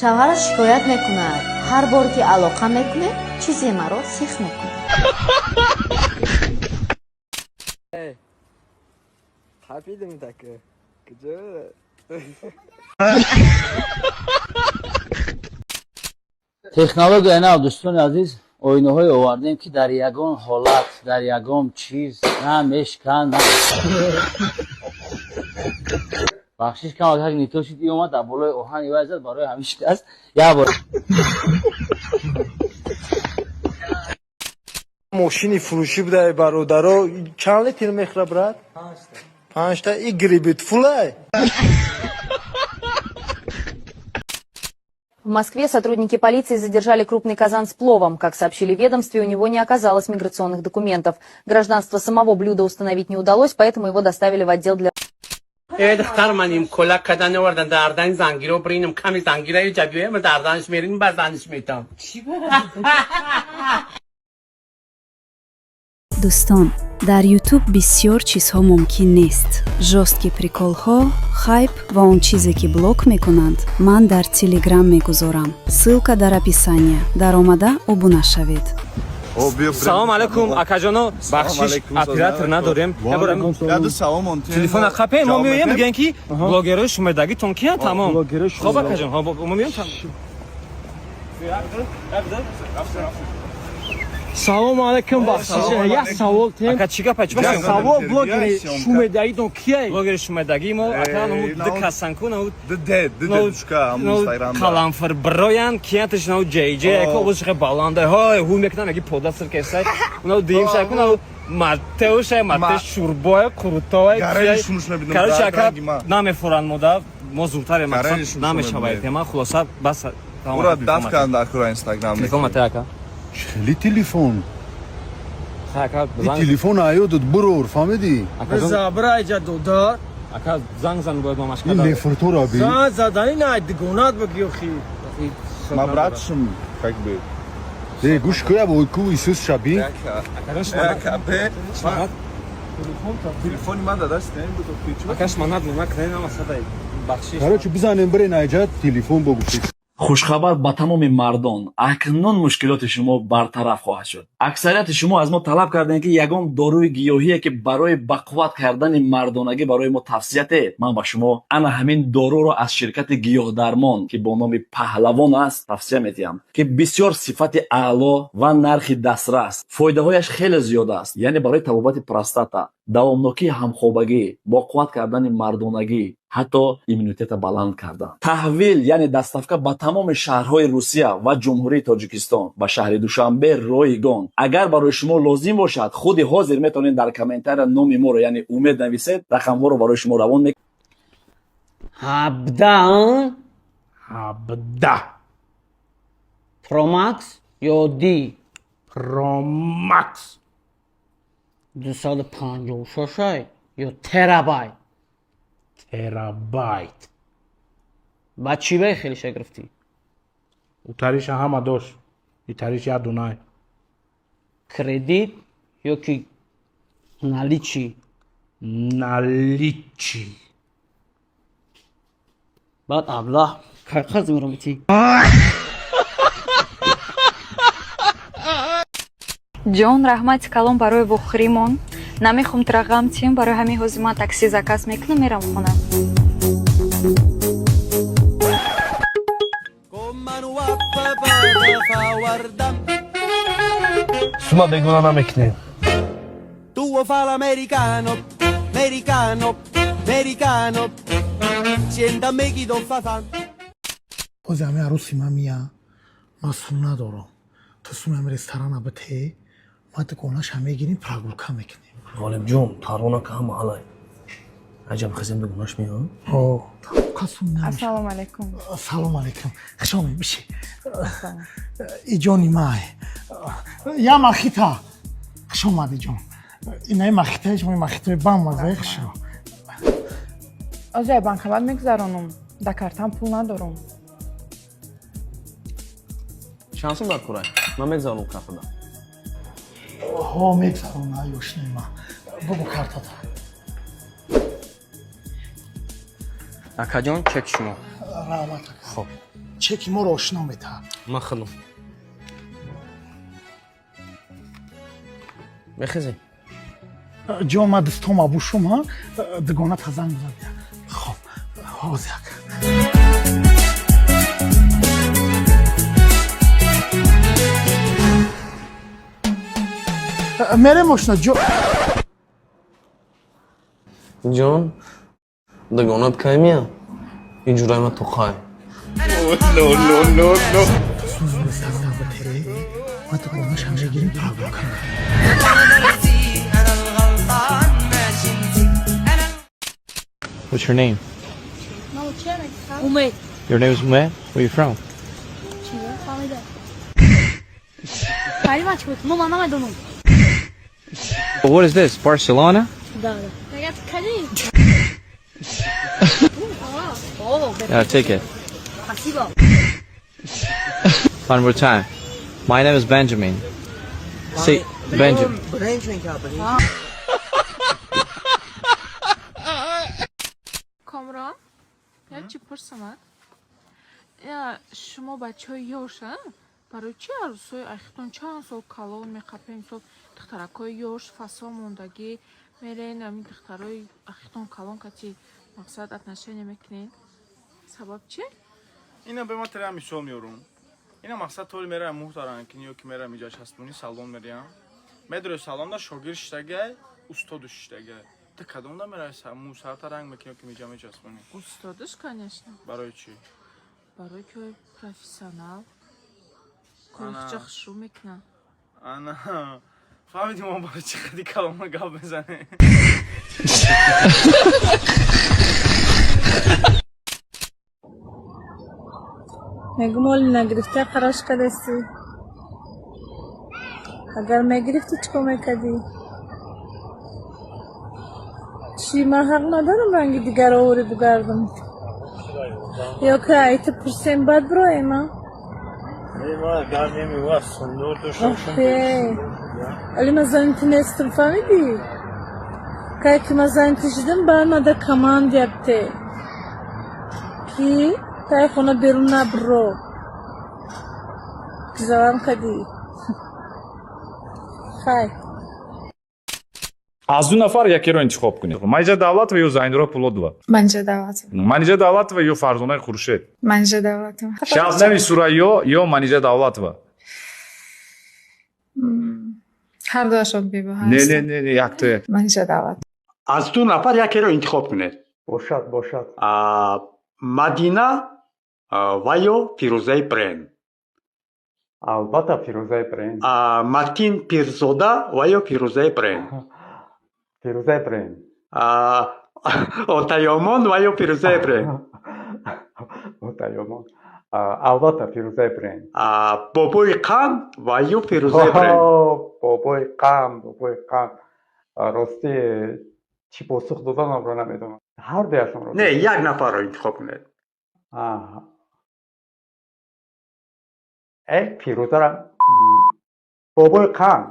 Шавҳараш шикоят мекунад: ҳар бор ки алоқа мекунем, чизе маро сих мекунад. Технология нав, дӯстони азиз, оинаҳое овардем, ки дар ягон ҳолат, дар ягон чиз на мешкан, на бахшиш. Кам як нито шид, и омад дар болои оҳан ивай зад, барои ҳамин шикаст як бор. Мошини фурӯшӣ будай, бародаро. Чанд литр мехӯра, брат? Панҷта. И грибит фулай. В Москве сотрудники полиции задержали крупный казан с пловом. Как сообщили в ведомстве, у него не оказалось миграционных документов. Гражданство самого блюда установить не удалось, поэтому его доставили в отдел для Э, духтар, ман им кулак кадан овардан, дардани зангиро биринам, ками зангира ҷабиёя, ма дарданаш меринам, ба заниш метам. Дӯстон, дар Ютуб бисёр чизҳо мумкин нест: жёсткий приколҳо, хайп ва он чизе, ки блок мекунанд, ман дар Телеграм мегузорам. Ссылка дар описания. Даромада обуна шавед. Салом алейкум, акаҷоно, бахшиш, оператор надорем. Телефона қапем, мо меоем, мегӯем, ки блогерои шумедагитон киян, тамом. Хоб, акаҷон, мо меоем. Салому алейкум, бахшиш, як савол тем. Ака, чӣ гапа, чӣ? Савол: блогери шумедагитон кияй? Блогери шумедагии мо, ака, ду касанку каламфир броян кияташ, нау ҷейҷ яко овозш хе баланда, ҳой ҳу мекунам, яки пода сир кесай, нау диимша ку, нау матеуша, мате шурбоя, қурутовай. Короче, ака, намефуранд, мода мо зудтаре мақсад намешавад тема, хулоса, бас. Ура даф канда акура Инстаграм. Телефон мате, ака. Хеле телефон. Телефон аёдат бурур, фаҳмидӣ? Забрайҷа, додар. Ака, занг зан, бояд мамаш. Ин лефуртура би. Занг задани най, дугонат бигӣ, охи. Ма братшим, как бы. Э, гӯш кӯя, бо ку Исус шаби. Телефони ман дадаст не буд. Ака, шума надонам, накунед, намасадай. Бахшиш. Короче, бизанем, бирен айҷа, телефон бо гуфтед. Хушхабар ба тамоми мардон: акнун мушкилоти шумо бартараф хоҳад шуд. Аксарияти шумо аз мо талаб кардем, ки ягон доруи гиёҳие, ки барои бақувват кардани мардонагӣ, барои мо тавсия диҳед. Ман ба шумо ана ҳамин доруро аз ширкати Гиёҳдармон, ки бо номи Паҳлавон аст, тавсия медиҳам, ки бисёр сифати аъло ва нархи дастрас, фоидаҳояш хеле зиёд аст, яъне барои табобати простата, давомнокии ҳамхобагӣ, боқувват кардани мардонагӣ, ҳатто иммунитета баланд кардан. Таҳвил, яъне доставка, ба тамоми шаҳрҳои Русия ва Ҷумҳурии Тоҷикистон, ба шаҳри Душанбе ройгон. Агар барои шумо лозим бошад, худи ҳозир метавонед дар комментария номи моро, яъне Умед, нависед, рақамҳоро барои шумо равон мекунем. 17? 17. Промакс ё ди? Промакс. 256-ай ё терабайт? Терабайт. Ба чӣ бай хелиша гирифтӣ? Утариша ҳама дошт, итариш як дунай. Кредит ё ки наличный? Наличный. Баъд аблаҳ кай қарз меробитӣ? Ҷон, раҳмати калон барои вохӯримон. Намехоҳам тура ғам тиҳам, барои ҳамин ҳозир ман такси заказ мекунам, мерам хона. Сума бегона намекунем. Tu vuoi fa l'americano, americano, americano. Sienta a me chi t'o fa fa. Ҳози ҳамин арӯси ман мия, ман сум надорам. Ту сум ҳами ресторана бите, ма дугонаша мегирим, прогулка мекунем. Ғолибҷон, парвона ка ҳама ҳалай. Аҷаб хезем, дугонаш мео. Касум намешавад. Ассалому алайкум. Салом алейкум, хушомед, биши. Иҷони май я махита, хуш омадӣ, ҷон. Инаи махитаи шумо, махитаи бамазаи хушро. Озай банкомат мегузаронам. Да картам пул надорам. Чанд сум дар курай? Ман мегзаронам картада. Ҳо, мегзарона, ёшнима, бугу картата. Акаҷон, чек шумо. Раҳмат, ака. Хоб. Чеки моро ошино метаҳад. Ман худам. Мехезем. Ҷон, ман дӯстома бушум, ҳа, дугоната занг бизан. Хоб, ҳоз як. Мерем, ошино ҷо. Ҷон, дугонат кай меяд? Ин ҷурай ма то қай? No, no, no, no. Ма дугонашам мегирим, прогулка. What's your name? Умед. Your name is Umed? Where you from? Калима чӣ буд? Ну, ман намедонам. What is this? Barcelona? Да, да. Yeah, take it. Спасибо. One more time. My name is Benjamin. Say Benjamin. Комрон, як чӣ пурсамад? Шумо бачаҳои ёш, барои чӣ арӯсҳои ахитон чанд сол калон меқапем? Мисол, духтаракҳои ёш фасо мондагӣ мерен, ҳамин духтарои ахитон калон кати мақсад отношения мекунен. Сабаб чи? Ина ба ман тара мисол меорум. Ина мақсад толи мерам муҳтарам ки ё ки мерам иҷа часпони салон мериям. Медрои салонда шогир шиштагай, устоду шиштагай. Ту кадомда мерай мӯ сарта ранг мекунӣ ё ки миҷа мечаспонӣ? Устодаш, конечно. Барои чӣ? Барои ки профессионал корхча хушрӯ мекунад. Ана, фаҳмидӣ мо барои чӣ қади калома гап мезанем? Мегум, оли нагирифта қарош кардастӣ. Агар мегирифтӣ, чӣ кор мекардӣ? Чӣ, ман ҳақ надорам ранги дигар овори бугардам? Ё ки айта пурсем, баъд бироем, а? Али, ман зани ту нестам, фаҳмидӣ? Кай ки ман зани ту шудам, баъд мада командия бте, ки тай хона берун набро. Гизавам кадӣ. Хай. Аз ду нафар якеро интихоб кунед: Манижа Давлатова ё Зайнуро Пулодова? Манижа Давлатова. Манижа Давлатова ё Фарзонаи Хуршед? Манижа Давлатова. Шабнами Сурайё ё Манижа Давлатова? Ҳар дуашон бебаҳа. Не, не, не, не, якто. Манижа Давлатова. Аз ду нафар якеро интихоб кунед. Бошад, бошад. Мадина ва ё Фирӯзаи Брен? Албатта, Фирӯзаи Брен. Матин Пирзода ва ё Фирӯзаи Брен? Фирӯзаи Брен. Отаёмон ва ё Фирӯзаи Брен? Отаёмон, албатта, Фирӯзаи Брен. Бобои Қанд ва ё Фирӯзаи Брен? Бобои Қанд, бобои Қанд. Ростӣ, чӣ посух доданамро намедонам, ҳар дуяшонро. Не, як нафарро интихоб кунед. Фирӯзара, бобои Қанд.